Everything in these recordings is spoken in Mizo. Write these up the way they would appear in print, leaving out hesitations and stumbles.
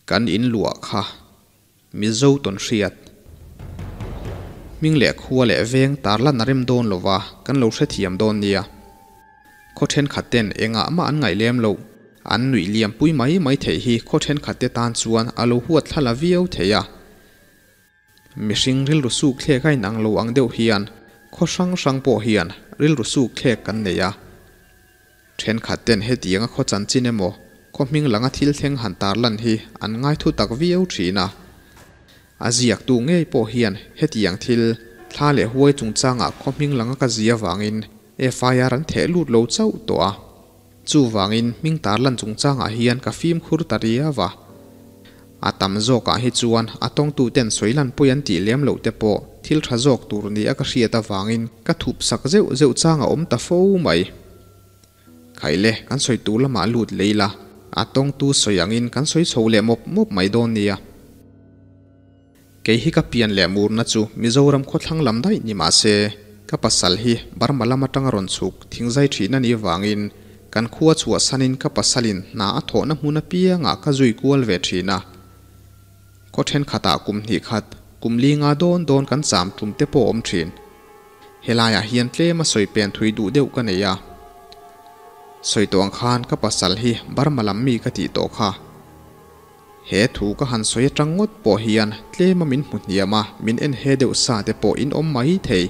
Kan in luah kha Mizo tawn hriat. Hming leh khua leh veng tarlan a rem dawn lova kan lo hrethiam dawn nia. Khaw thenkhat ten engah mah an ngaih lem loh. An nuih liam pui mai mai theih hi khaw thenkhat te tan chuan a lo huat thla la viau thei a. Mihring rilru suk thlek a inang lo ang deuh hian khaw hrang hrang pawh hian rilru suk thlek kan nei a. Thenkhat ten hetianga khaw chanchin emaw khaw hming langa thil thleng han tarlan hi an ngai thu tak viau thin a. A ziaktu ngei pawh hian hetiang thil thla leh huai chungchangah khaw hming langa ka zia vangin FIR an theh lut lo chauh tawh a. Chuvangin hming tarlan chungchangah hian ka fimkhur ta riau a. A tam zawkah hi chuan a tawngtuten sawilan pawi an tih lem loh te pawh thil tha zawk tur nia ka hriat avangin ka thup sak zeuh zeuh chang a awm ta fo mai. Khaile kan sawi tur lamah lut lei la, a tawngtu sawi angin kan sawi chho leh mawp mawp mai dawn nia. Kei hi ka pian leh murna chu Mizoram khawthlang lam daih ni mah se, ka pasal hi Burma lam atanga rawn chhuk thingzai thin a nih vangin kan khua chhuahsanin ka pasalin hna a thawhna hmun apiangah ka zui kual ve thin a. Khaw thenkhatah kum hnih khat, kum li nga dawn dawn kan cham tum te pawh awm thin. Helaiah hian tlema sawi pen thui duh deuh ka nei a. Sawi tawh ang khan ka pasal hi Burma lam mi ka tih tawh kha. He thu ka han sawi atang ngawt pawh hian tlema min hmu hniam a, min en he deuh sa te pawh in awm mai thei.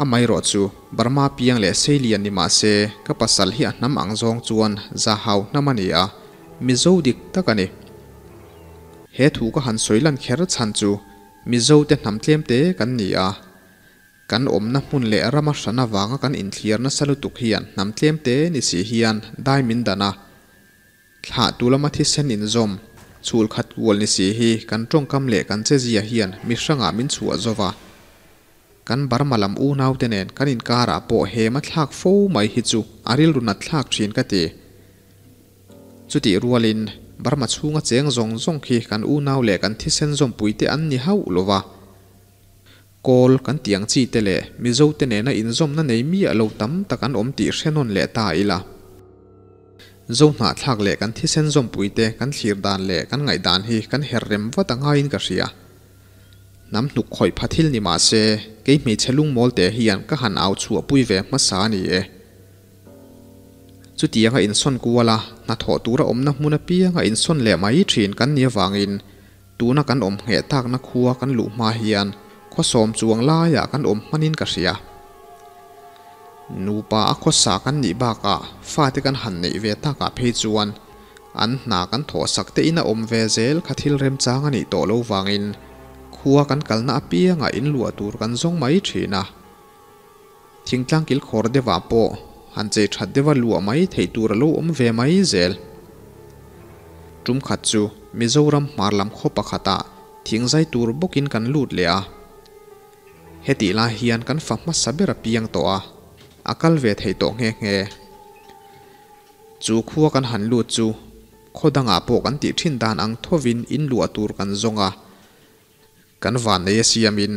Amaherawh chu Burma piang leh Seilian ni mah se ka pasal hi a hnam ang zawng chuan Zahau hnam a ni a, Mizo dik tak a ni. He thu ka han sawi lan kher chhan chu Mizo te hnam tlem te kan ni a, Kan awmna hmun leh rama hran avanga kan inthlir nasa lutuk hian hnam tlem te ni si hian dai min dan a. Thlah tu lama thisen inzawm, chhul khat kual ni si hi kan tawngkam leh kan chezia hian mi hrangah min chhuah zo va. Kan Burma lam unaute nen kan inkarah pawh hema thlak fo mai hi chu a rilru nat thlak thin ka ti. Chutih rualin Burma chhunga cheng zawng zawng khi kan unau leh kan thisen zawmpuite an ni hauh lo va. Kawl kan tih ang chi te leh Mizo te nena inzawmna nei miah lo tam tak an awm tih hre nawn leh ta ila. Zo hnahthlak leh kan thisen zawmpui te kan thlir dan leh kan ngaihdan hi kan her rem vat a ngaiin ka hria. Hnam hnuk khawih pha thil ni mah se, kei hmeichhe lungmawl te hian ka han au chhuahpui ve hmasa a ni e. Chutianga insawn kuala hnathawh tura awmna hmun apianga insawn leh mai thin kan nih avangin Tuna kan awm ngheh takna khua kan luh hma hian khawsawm chuang laiah kan awm hmanin ka hria. Nupa a khawsa kan nih bakah fate kan han neih ve takah phei chuan an hna kan thawhsak te in a awm ve zel kha thil remchang a nih tawh lo vangin khua kan kalna apiangah in luah tur kan zawng mai thin a. Thingtlang kilkhawr deuhah pawh han chei that deuha luah mai theih tur a lo awm ve mai zel. Tum khat chu Mizoram hmar lam khaw pakhatah thingzai tur bawkin kan lut leh a. Hetih lai hian kan fa hmasa ber a piang tawh a, a kal ve thei tawh nghe nghe. Chu khua kan han lut chu khaw dangah pawh kan tih thin dan ang thovin in luah tur kan zawng a. Kan vannei a siamin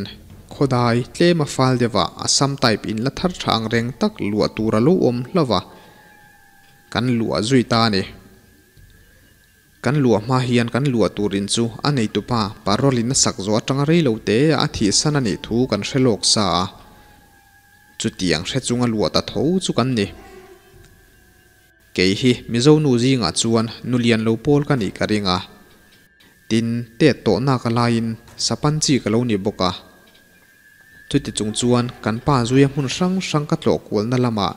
khawdai tlem a fal deuhah Assam type in la thar tha ang reng tak luah tur a lo awm hlauh a, kan luah zui ta a ni. Kan luah hma hian kan luah tur in chu a neitupa parole in a sak zawh atanga rei lo te a thihsan a nih thu kan hre lawk sa a, chutiang hre chunga luah ta tho chu kan ni. Kei hi Mizo nu zingah chuan nu lian lo pawl ka nih ka ring a. Tin, tet tawhnak a laiin sapan chi ka lo ni bawk a. Chuti chung chuan kan pa zuia hmun hrang hrang ka tlawh kualna lamah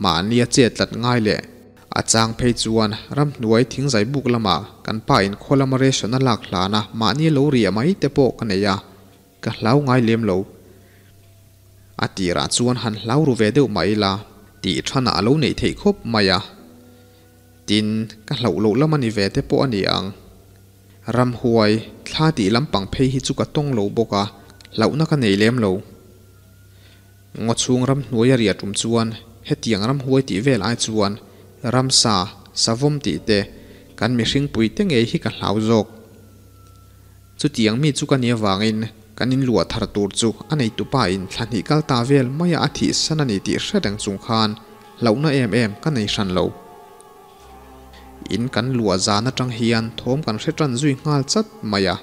mahni a chet tlat ngai leh a chang phei chuan ramhnuai thingzai buk lamah kan pa in khaw lama ration a lak hlana mahni lo riah mai te pawh ka nei a, ka hlau ngai lem lo. A tirah chuan han hlau ru ve deuh mah ila tih thanah a lo neih theih khawp mai a. Tin, ka hlauh loh lam a ni ve te pawh a ni ang. Ramhuai, thla tih lampang phei hi chu ka tawng lo bawk a, hlauhna ka nei lem lo. Ngaw chhung ramhnuai a riah tum chuan hetiang ramhuai tih vel ai chuan ramsa, savawm tih te, kan mihring pui te ngei hi ka hlau zawk. Chutiang mi chu ka nih avangin kan inluah thar tur chu a neitupa in thla hnih kal ta vel maia a thihsan a ni tih hre reng chung khan hlauhna em em ka nei hran lo. In kan luah zan atang hian thawm kan hre tan zui nghal chat mai a.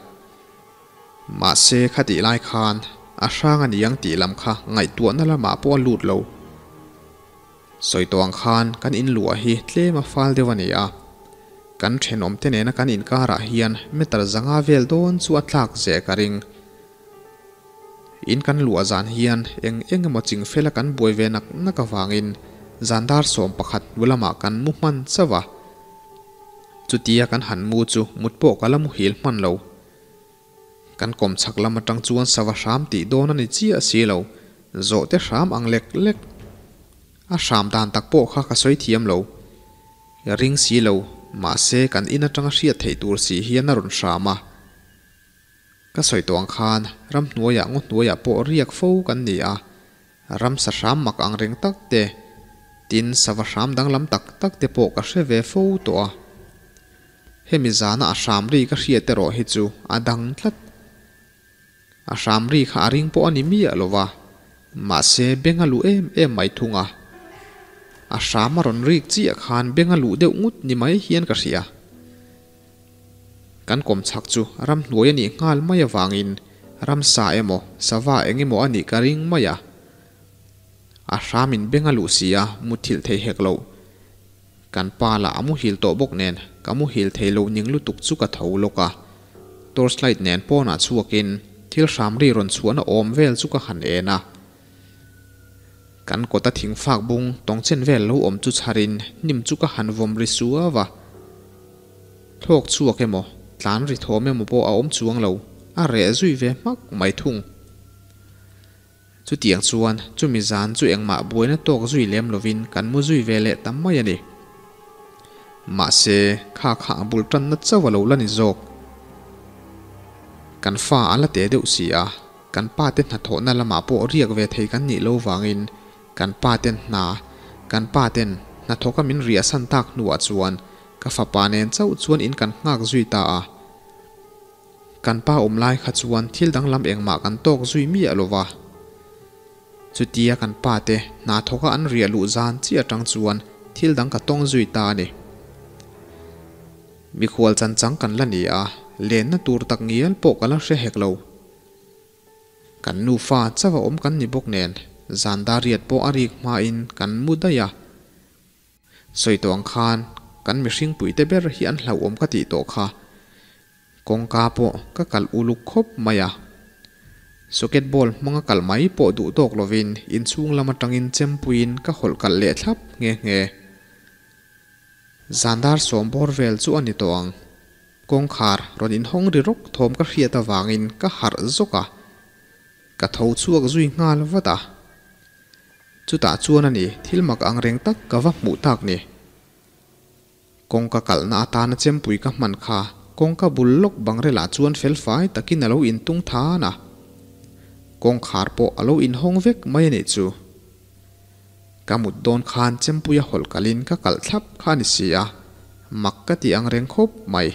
Mahse khatih lai khan a hrang a niang tih lam kha ngaihtuahna lamah pawh a lut lo. Sawi tawh ang khan kan in luah hi tlem a fal deuh a ni a. Kan thenawmte nena kan inkarah hian meter zanga vel dawn chu a tlak zeh ka ring. In kan luah zan hian eng eng emaw ching fela kan buai ve nak nak avangin zan dar 11 hnu lamah kan mu hman chauh a. Chutia kan han mu chu mut pawh ka la muhil hman lo. Kan kawm chhak lam atang chuan sava hram tih dawn a ni chiah si lo, zawh te hram ang lek lek. A hram dan tak pawh kha ka sawi thiam lo. Ring si lo, mahse kan in atanga hriat theih tur si hian a rawn hram a. Ka sawi tawh ang khan ramhnuaiah ngaw hnuaiah pawh riak fo kan ni a, ramsa hram mak ang reng tak te, tin sava hram danglam tak tak te pawh ka hre ve fo tawh a. Hemi zana a hram ri ka hriat erawh hi chu a dang tlat. A hram ri kha a ring pawh a ni miah lo va, mahse beng a luh em em mai thung a. A hram a rawn rik chiah khan beng a luh deuh ngut ni mai hian ka hria. Kan kawmchhak chu ramhnuai a nih nghal mai avangin ramsa emaw sava eng emaw a nih ka ring mai a. A hramin beng a luh si a, muthilh thei hek loh. Kan pa lah a muhil tawh bawk nen ka muhil thei lo ning lutuk chu ka tho lawk a. Torchlight nen pawnah chhuakin thil hram ri rawn chhuahna awm vel chu ka han en a. Kan kawta thingfak bung tawngchen vel lo awm chu chharin hnim chu ka han vawm ri suau a. Thlawk chhuak emaw, tlan ri thawm emaw pawh a awm chuang lo, a reh zui ve hmak mai thung. Chutiang chuan chumi zan chu engmah buaina tawk zui lem lovin kan mu zui ve leh ta mai a ni. Mahse, kha kha a bul tanna chauh a lo la ni zawk. Kan fa a la te deuh si a, kan pa te hnathawhna lamah pawh riak ve thei kan nih lo vangin kan pa ten hna, kan pa ten hnathawka min riahsan tak hnuah chuan Ka fapa nen chauh chuan in kan nghak zui ta a. Kan pa awm lai kha chuan thil danglam engmah kan tawk zui miah lo va. Chutia kan pa te hna thawka an riah luh zan chiah atang chuan thil dang ka tawng zui ta a ni. Mikhual chanchang kan la ni a, lenna tur tak ngial pawh ka la hre hek lo. Kan nufa chauh a awm kan ni bawk nen, zan dar riat pawh a rik hmain kan mu daih a. Sawi tawh ang khan kan mihring puite ber hi an hlauhawm ka tih tawh kha. Kawngka pawh ka kalh uluk khawp mai a. Socket ball hmanga kalh mai pawh duh tawk lovin inchhung lam atangin chempuiin ka hawlh kalh leh thlap nghe nghe. Zandar sawm bawr vel chu a ni tawh ang. Kawngkhar rawn inhawng ri rawk thawm ka hriat avangin ka harh zawk a. Ka tho chhuak zui nghal vat a. Chutah chuan a ni, thil mak ang reng tak ka va hmuh tak ni. Kawngka kalhna atana chempui ka hman kha kawngka bul lawk bangrelah chuan felfai takin a lo intung than a. Kawngkhar pawh a lo inhawng vek mai a nih chu. Ka mut dawn khan chempuia hawlh kalhin ka kalh thlap kha a ni si a, mak ka ti ang reng khawp mai.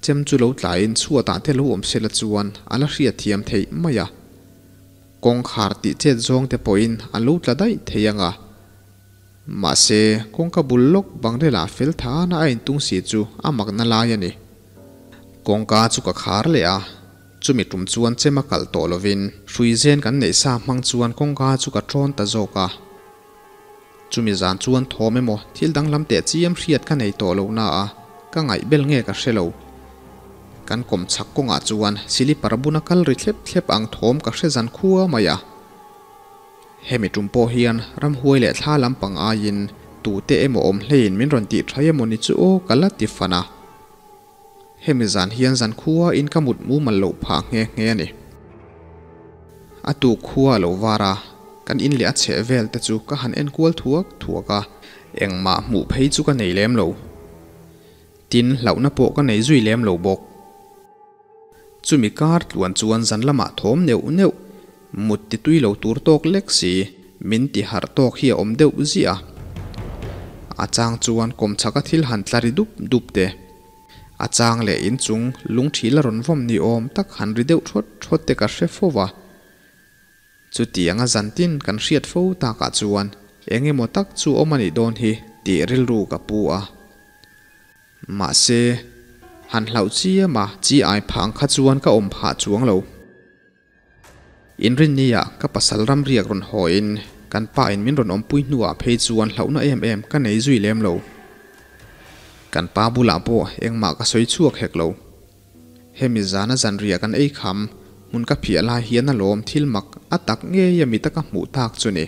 Chem chu lo tlaiin chhuatah te lo awm sela chuan a la hriatthiam theih mai a. Kawngkhar tih chet zawng te pawhin a lo tla daih thei ang a. Mahse, kawngka bul lawk bangrela fel thana a intung si chu a makna lai a ni. Kawngka chu ka khar leh a, chumi tum chuan chem a kalh tawh lovin hrui zen kan neih sa hmang chuan kawngka chu ka tawn ta zawk a. Chumi zan chuan thawm emaw thil danglam teh chiam hriat ka nei tawh lo na a, ka ngaih bel nge ka hre lo. Kan kawm chhak kawngah chuan silipar buna kal ri thlep thlep ang thawm ka hre zan khua mai a. Hemi tum pawh hian ramhuai leh thla lampang aiin tute emaw awm hleiin min rawn tih tha emaw ni chu aw ka la ti fan a. Hemi zan hian zan khua in ka mut mumal loh phah nghe nghe a ni. A tuk khua a lo var a, kan in leh a chheh vel te chu ka han en kual thuak thuak a, engmah hmuh phei chu ka nei lem lo. Tin, hlauhna pawh ka nei zui lem lo bawk. Chumi kar tluan chuan zan lamah thawm neuh neuh, mut ti tui lo tur tawk lek si, min ti harh tawk hi a awm deuh ziah a. A chang chuan kawmchhaka thil han tla ri dup dup te. A chang leh inchung lungthil a rawn vawm ni awm tak han ri deuh thawt thawt te ka hre fo va. Chutianga zantin kan hriat fo takah chuan eng emaw tak chu awm a nih dawn hi tih rilru ka pu a. Mahse, han hlauh chiam a chi ai phah ang kha chuan ka awm phah chuang lo. Inrinnia ka pasal ram riak rawn haw in kan pa in min rawn awmpui hnuah phei chuan hlauhna em em ka nei zui lem lo. Kan pa bulah pawh engmah ka sawi chhuak hek lo. Hemi zana zanriah kan ei kham hmun ka phiah lai hian a lawm thil mak a tak ngei a mita ka hmuh tak chu ni.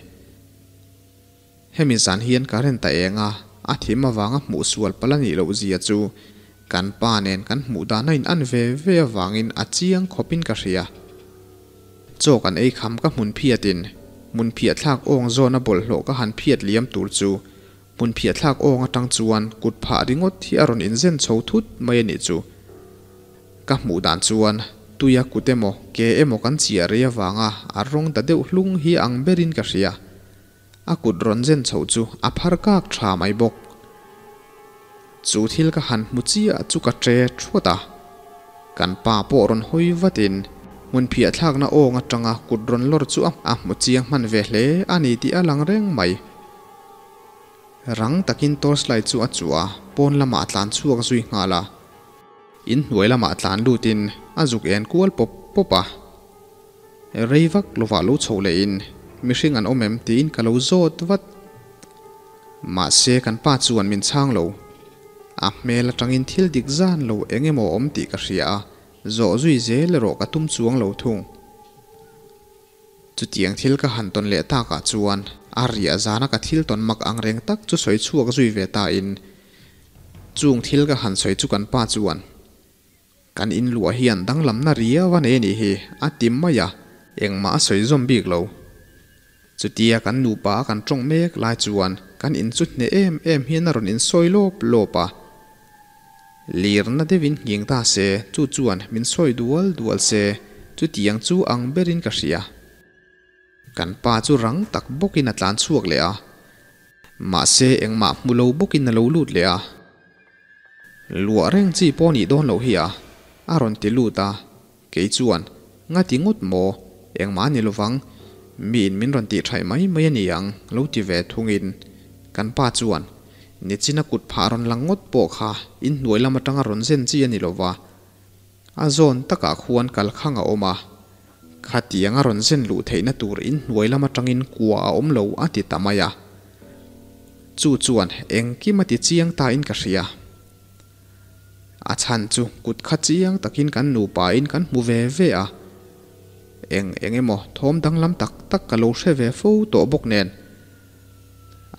Hemi zan hian current a eng a, a thim avanga hmuh sual palh a nih loh zia chu kan pa nen kan hmuh dan a in an ve ve avangin a chiang khawpin ka hria. Chaw kan ei kham ka hmun phiatin hmun phiah thlak awng zawna bawlhhlawh ka han phiat liam tur chu hmun phiah thlak awng atang chuan kut phah ringawt hi a rawn inzen chho thut mai a nih chu. Ka hmuh dan chuan tuia kut emaw ke emaw kan chiah rei avanga a rawng ta deuh hlung hi ang berin ka hria. A kut rawn zen chhoh chu a phar kak tha mai bawk. Chu thil ka han hmu chiah chu ka tre thuat a. Kan pa pawh rawn hawi vatin hmun phiah thlakna awng atanga kut rawn lawr chu a hmu chiang hman ve hle a ni tih a lang reng mai. Rang takin torchlight chu a chuah a, pawn lamah a tlan chhuak zui nghal a. In hnuai lamah tlan lutin a zuk en kual pawp pawp a. Rei vak lovah lo chho lehin mihring an awm em tiin ka lo zawt vat. Mahse kan pa chuan min chhang lo. A hmel atangin thil dik zan lo eng emaw awm tih ka hria a, zawh zui zel erawh ka tum chuang lo thung. Chutiang thil ka han tawn leh takah chuan a riah zana ka thil tawn mak ang reng tak chu sawi chhuak zui ve tain chung thil ka han sawi chu kan pa chuan Kan in luah hian danglamna riau a nei a nih hi, a ti mai a, engmah a sawi zawm bik lo. Chutia kan nupa a kan tawng mek lai chuan kan in chu hneh em em hian a rawn insawi lawp lawp a. Lirna deuhin nghing ta se, chu chuan min sawi dual dual se, chutiang chu ang berin ka hria. Kan pa chu rang tak bawkin a tlan chhuak leh a, mahse engmah hmu lo bawkin a lo lut leh a. Luah reng chi pawh nih dawn loh hi a, a rawn ti lut a, kei chuan, Ngati ngawt maw? Engmah a ni lovang, miin min rawn tih thaih mai mai a ni ang, lo ti ve thungin kan pa chuan, Nichina kut phah rawn lang ngawt pawh kha inhnuai lam atanga rawn zen chi a ni lova, a zawn takah khuan kalkhang a awm a, khatiang a rawn zen luh theihna tur inhnuai lam atangin kua a awm lo a ti ta mai a. Chu chuan engkim a ti chiang ta in ka hria. A chhan chu kut kha chiang takin kan nupa in kan hmu ve ve a. Eng eng emaw thawm danglam tak tak ka lo hre ve fo tawh bawk nen.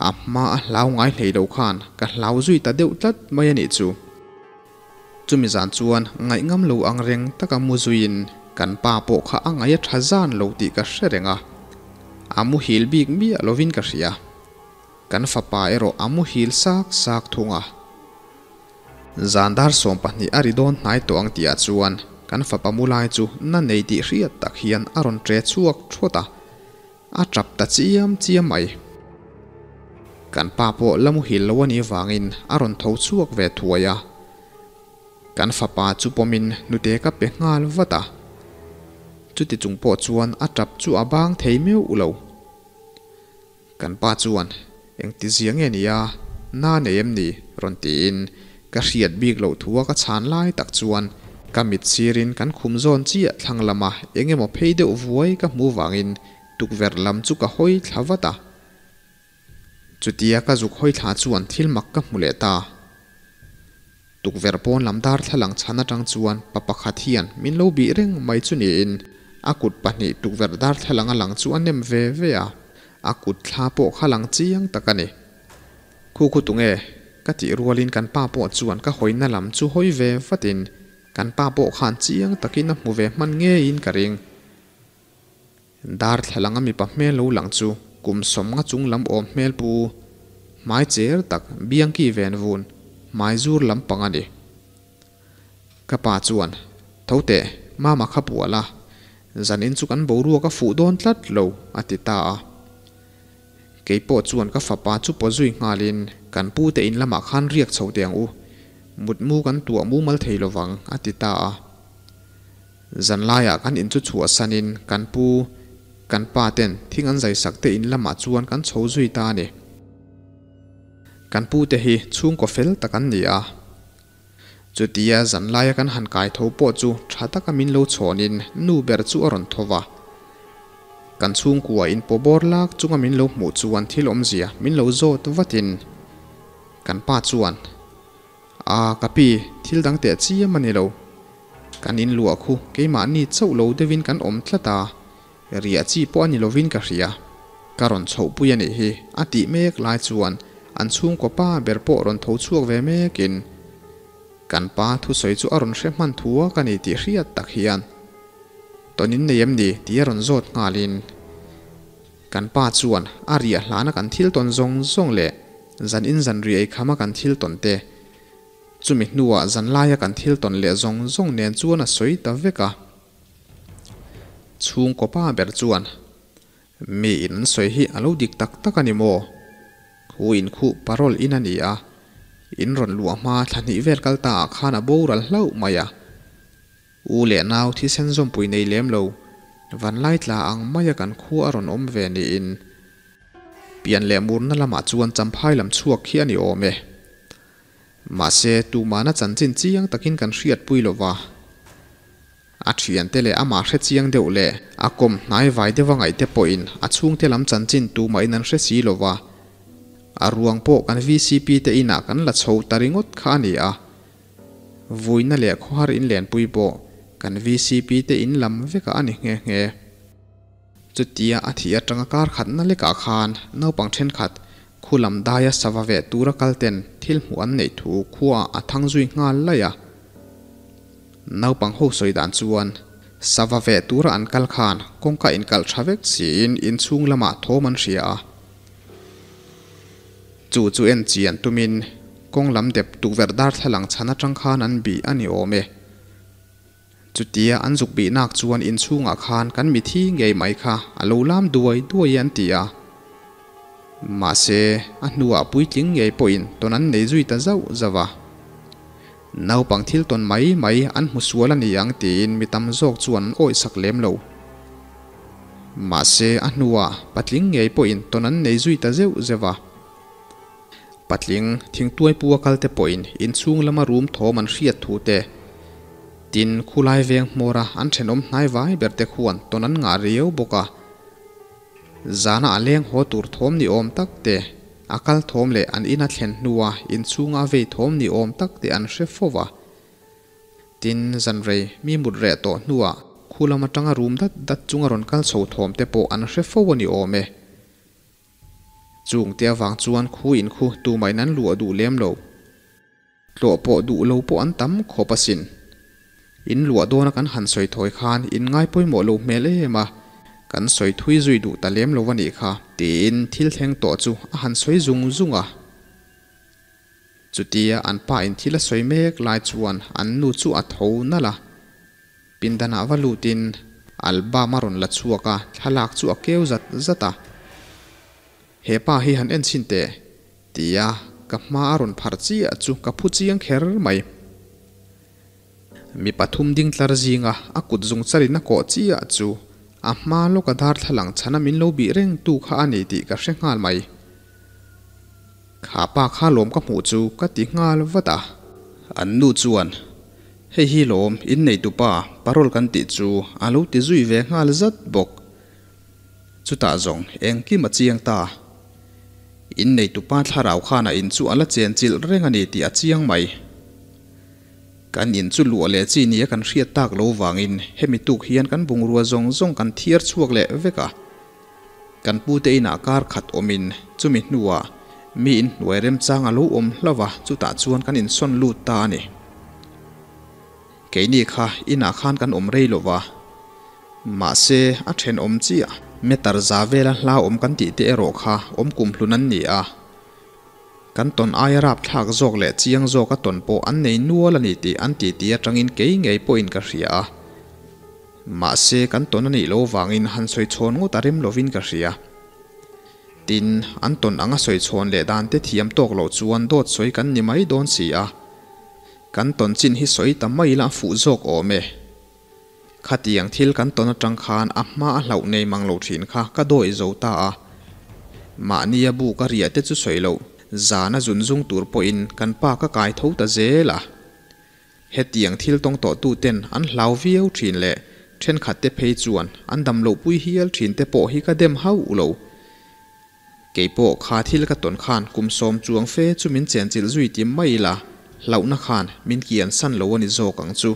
A hma a hlau ngai hlei lo khan ka hlau zui ta deuh tlat mai a nih chu. Chumi zan chuan ngaihngam lo ang reng taka mu zuiin kan pa pawh kha a ngaih a tha zan lo tih ka hre reng a, a muhil bik miah lovin ka hria. Kan fapa erawh a muhil sak sak thung a. Zan dar 20 a ri dawn hnai tawh ang tihah chuan kan fapa mu lai chu na nei tih hriat tak hian a rawn tre chhuak thawt a, a tap ta chiam chiam mai. Kan pa pawh la muhil lo a nih vangin a rawn tho chhuak ve thuai a. Kan fapa chu pawmin hnute ka pe nghal vat a. Chuti chung pawh chuan a tap chu a bang thei meuh lo. Kan pa chuan, Engti zia nge nia, na nei em ni? rawn tiin ka hriat bik loh thua ka chhan lai tak chuan ka mit sirin kan khum zawn chiah thlang lama eng emaw phei deuh vuai ka hmu vangin tukverh lam chu ka hawi thla vat a. Chutia ka zuk hawi thla chuan thil mak ka hmu leh ta. Tukverh pawn lam darthlalang chhan atang chuan pa pakhat hian min lo bih reng mai chu niin a kut pahnih tukverh darthlalang a lang chu a nem ve ve a, a kut thla pawh kha lang chiang tak a ni. Khu khu tunge? Ka tih rualin kan pa pawh chuan ka hawina lam chu hawi ve vatin kan pa pawh khan chiang takin a hmu ve hman ngeiin ka ring. Darthlalang a mipa hmel lo lang chu kum sawmnga chung lam awm hmel pu hmai cher tak biangki ven vun hmai zur lam pang a ni. Ka pa chuan, Tho teh, mama kha puah la, zanin chu kan boruak a fuh dawn tlat lo, a ti ta a. Kei pawh chuan ka fapa chu paw zui nghalin kan pu te in lamah khan riak chho teh ang u, mutmu kan tuah mumal thei lovang, a ti ta a. Zanlaiah kan in chu chhuahsanin kan pu, kan pa ten thing an zaisak te in lamah chuan kan chho zui ta a ni. Kan pu te hi chhungkaw fel tak an ni a. Chutia zanlaia kan han kai tho pawh chu tha taka min lo chhawnin nu ber chu a rawn tho va. Kan chhungkua in pawbawr lak chunga min lo hmuh chuan thil awmzia min lo zawt vatin kan pa chuan, A, ka pi, thil dang teh chiam a ni lo. Kan in luah khu keimahni chauh lo deuhin kan awm tlat a, riah chi pawh a ni lovin ka hria. Ka rawn chhohpui a nih hi, a tih mek lai chuan an chhungkaw pa ber pawh rawn tho chhuak ve mekin kan pa thusawi chu a rawn hre hman thu a ka ni tih hriat tak hian Tawn in nei em ni? tih a rawn zawt nghalin kan pa chuan a riah hlana kan thil tawn zawng zawng leh zan in zan riah ei khama kan thil tawn te chumi hnuah zan laia kan thil tawn leh zawng zawng nen chuan a sawi ta vek a. Chhungkaw pa ber chuan Mi in an sawi hi a lo dik tak tak a ni maw? Khu in khuh parole in a ni a, in rawn luah hma thla hnih vel kal ta ah khan a boral hlauh mai a. U leh nau thisen zawmpui nei lem lo, vanlai tla ang maia kan khu a rawn awm ve niin pian leh murna lamah chuan champhai lam chhuak khi a ni awm e. Mahse, tumahna chanchin chiang takin kan hriatpui lo va. A thiante leh amah hre chiang deuh leh a kawm hnai vai deuh a ngaihte pawhin a chhungte lam chanchin tumahin an hre si lo va. A ruang pawh kan vcp te inah kan la chho ta ringawt kha a ni a. Vuina leh khawhar inlenpui pawh kan vcp te in lam vekah a ni nghe nghe. Chutia a thih atanga kar khatna lekah khan naupang thenkhat khu lam daia sava veh tura kal ten thil hmuh an neih thu khuaah a thang zui nghal laih a. Naupang ho sawi dan chuan sava veh tura an kal khan kawngka inkalh tha vek siin inchhung lamah thawm an hria a. Chu chu en chian tumin kawng lam dep tukverh darthlalang chhan atang khan an bih a ni awm e. Chutia an zuk bihnak chuan inchhungah khan kan mithi ngei mai kha a lo lam duai duai an ti a. Mahse, a hnuah puitling ngei pawhin tawn an nei zui ta zauh zauh a. Naupang thil tawn mai mai an hmu sual a ni ang tiin mi tam zawk chuan an awihsak lem lo. Mahse, a hnuah patling ngei pawhin tawn an nei zui ta zeuh zeuh a. Patling, thingtuai pu a kal te pawhin inchhung lama rum thawm an hriat thu te, tin khulai veng hmawra an thenawm hnai vai ber te khuan tawn an ngah riau bawk a. Zana a leng haw tur thawm ni awm tak te, a kal thawm leh an ina thlen hnua inchhunga vei thawm ni awm tak te an hre fo va. Tin, zanrei mi mut reh tawh hnuah khu lam atanga rum dat dat chunga rawn kal chho thawm te pawh an hre fo a ni awm e. Chung te avang chuan khu in khu tumahin an luah duh lem lo. Tlawh pawh duh lo pawh an tam khawp asin. In luah dawna kan han sawi thawi khan in ngai pawimawh lo hmel em a, kan sawi thui zui duh ta lem lo a nih kha. Tiin thil thleng tawh chu a han sawi zung zung a. Chutia an pa in thil a sawi mek lai chuan an nu chu a tho nalh a. Pindanah va lutin album a rawn la chhuak a, thlalak chu a keu zat zat a. He pa hi han en chhin teh, tia ka hma a rawn pharh chiah chu ka phu chiang kher mai. Mi pathum ding tlar zinga a kut zung charin a kawh chiah chu a hma lawka darthlalang chhana min lo bih reng tu kha a ni tih ka hre nghal mai. Kha pa kha lawm ka hmuh chu ka ti nghal vat a. An nu chuan, Hei hi lawm, inneitupa parole kan tih chu a lo ti zui ve nghal zat bawk. Chutah zawng engkim a chiang ta. Inneitupa thlarau khan a in chu a la chen chilh reng a ni tih a chiang mai. Kan in chu luah leh chi nia kan hriat tak lo vangin hemi tuk hian kan bungrua zawng zawng kan thiar chhuak leh vek a. Kan pute inah kar khat awmin chumi hnuah mi inhnuai remchang a lo awm hlauh a, chutah chuan kan insawn lut ta a ni. Keini kha inah khan kan awm rei lo va, mahse a thenawm chiah meter za vela hla awm kan tih te erawh kha awm kum hlun an ni a. Kan tawn aia rapthlak zawk leh chiang zawka tawn pawh an nei nual a ni tih an titi atangin kei ngei pawhin ka hria a. Mahse, kan tawn a nih loh vangin han sawi chhawn ngawt a rem lovin ka hria. Tin, an tawn anga sawi chhawn leh dan te thiam tawk loh chuan dawt sawi kan ni mai dawn si a. Kan tawn chin hi sawi ta mai ila a fuh zawk awm e. Khatiang thil kan tawn atang khan a hma a hlauh nei mang lo thin kha ka dawi zo ta a. Mahnia buk a riah te chu sawi loh, zana zun zung tur pawhin kan pa ka kai tho ta zel a. Hetiang thil tawng tawh tu ten an hlau viau thin leh thenkhat te phei chuan an dam loh pui hial thin te pawh hi ka dem hauh lo. Keipawh kha thil ka tawn khan kum sawm chuang fe chu min chenchilh zui ti mai ila, hlauhna khan min kian san lo a ni zawk ang chu.